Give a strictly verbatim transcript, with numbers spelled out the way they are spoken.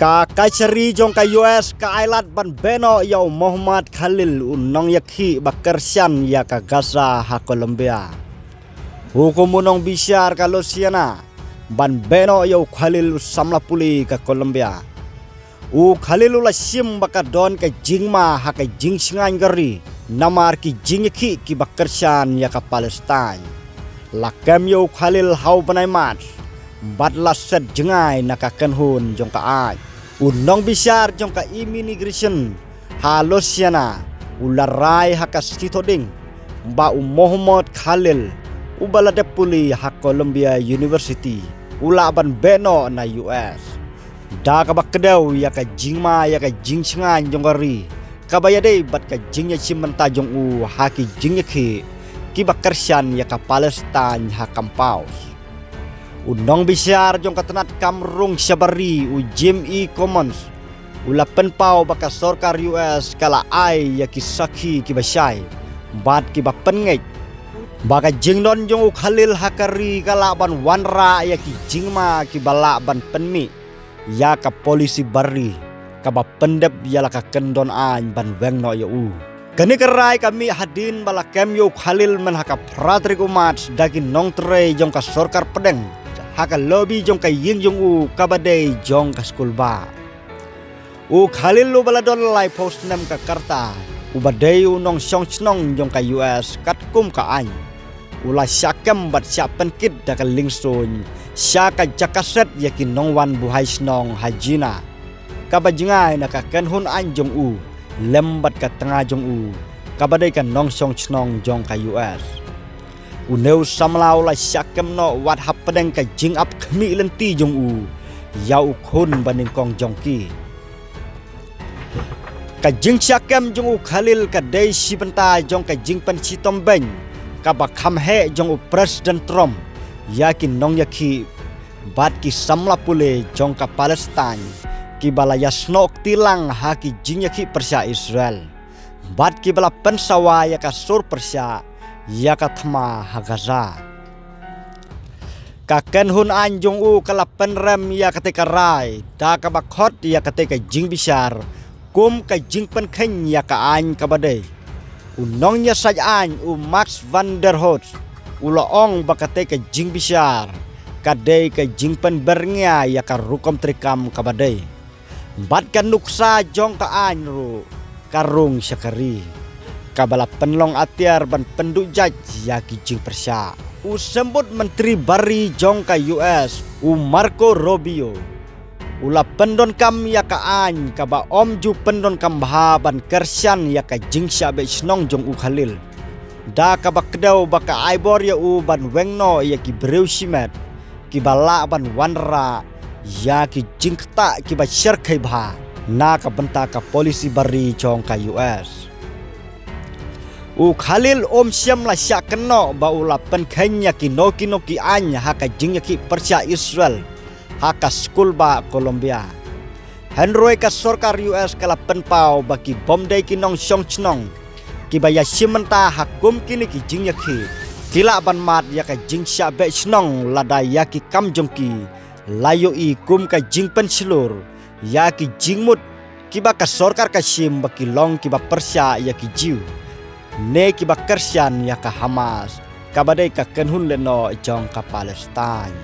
Ka kachari jong ka U S ka ailad ban beh noh ïa u Mohammad Khalil, u nongïakhih ba kyrshan ïa ka Gaza ha Colombia. Hukum u nongbishar ka Luciana ban beh noh ïa u Khalil, u samla pule ka Colombia. U Khalil u la shim ba ka don ka jingma ha ka jingshngaiñ ka ri namar ki jingïakhih kiba kyrshan ïa ka Palestine. La kem ïa u Khalil ha u bnai March bad la set jngai na ka kynhun jong ka aiñ. U nongbishar jong ka immigration ha Luciana u la rai ha ka sngi Thohdieng ba u Mohammad Khalil, uba la dep pule ha Columbia University, u lah ban beh noh na U S. Da kaba kdew ïa ka jingma ïa ka jingshngaiñ jong ka ri kaba ïadei bad ka jingïashim bynta jong u ha ki jingïakhih kiba kyrshan ïa ka Palestine ha Campos. U nongbishar jong ka tnat kam rung shabar ri, u Jim E. Cummings, u la pynpaw ba ka sorkar U S ka la ai ïa ki sakhi kiba shai bad kiba pynngeit ba ka jingdon jong u Khalil ha ka ri ka lah ban wanrah ïa ki jingma kiba lah ban pynmih ïa ka polisi bar ri kaba pyndep ïa la ka kyndon aiñ ban weng noh ïa u. Kane ka rai ka mih hadien ba la kem ïa u Khalil myn ha ka phra tarik u March da ki nongtrei jong ka sorkar pdeng ha ka lobby jong ka ïing jong u kaba dei jong ka skulbah. U Khalil uba la don laiphew snem ka rta, uba dei u nongshong shnong jong ka U S katkum ka aiñ, u la shah kem bad shah pynkit da ka liengsuiñ sha ka jaka set ïa ki nongwan buhai shnong ha Jiena, kaba jngai na ka kynhun aiñ jong u lem bad ka tnga jong u kaba dei ka nongshong shnong jong ka U S. Une u samla u la shah kem noh wat hapdeng ka jingap khmih lynti jong u ïa u khun ba nyngkong jong ki. Ka jingshah kem jong u Khalil ka dei shi bynta jong ka jingpynshitom beiñ kaba kham heh jong u President Trump ïa ki nongïakhih bad ki samla pule jong ka Palestine kiba la ïasnoh kti lang ha ki jingïakhih pyrshah Israel bad kiba la pynsawa ïa ka sur pyrshah ïa ka thma ha Gaza. Ka kynhun aiñ jong u ka la pynrem ïa katei ka rai da kaba khot ïa katei ka jingbishar kum ka jingpynkheiñ ïa ka aiñ kaba dei. U nongïasaid aiñ u Max van der Hout u la ong ba katei ka jingbishar ka dei ka jingpynbyrngia ïa ka rukom treikam kaba dei. Bad ka nuksa jong ka aiñ ruh ka rung sha ka ri kaba la pynlong atiar ban pynduh jait ïa ki jingpyrshah. U symbud myntri bar ri jong ka U S, u Marco Rubio, u la pyndonkam ïa ka aiñ kaba ym ju pyndonkam bha ban kyrshan ïa ka jingshah beh shnong jong u Khalil, da kaba kdew ba ka ai bor ïa u ban weng noh ïa ki briew shimet kiba lah ban wanrah ïa ki jingktah kiba shyrkhei bha na ka bynta ka polisi bar ri jong ka U S. U Khalil um shym la shah kynnoh ba u la pynkheiñ ïa kino kino ki aiñ ha ka jingïakhih pyrshah Israel ha ka skulbah Colombia. Hynrei ka sorkar U S ka la pynpaw ba ki bym dei ki nongshong shnong kiba ïashim bynta ha kum kine ki jingïakhih ki lah ban mad ïa ka jingshah beh shnong lada ïa ki kam jong ki la ïohi kum ka jingpynshlur ïa ki jingmut kiba ka sorkar ka shim ba ki long kiba pyrshah ïa ki Jiw ne kiba kyrshan ïa ka Hamas kaba dei ka kynhun lehnoh jong ka Palestine.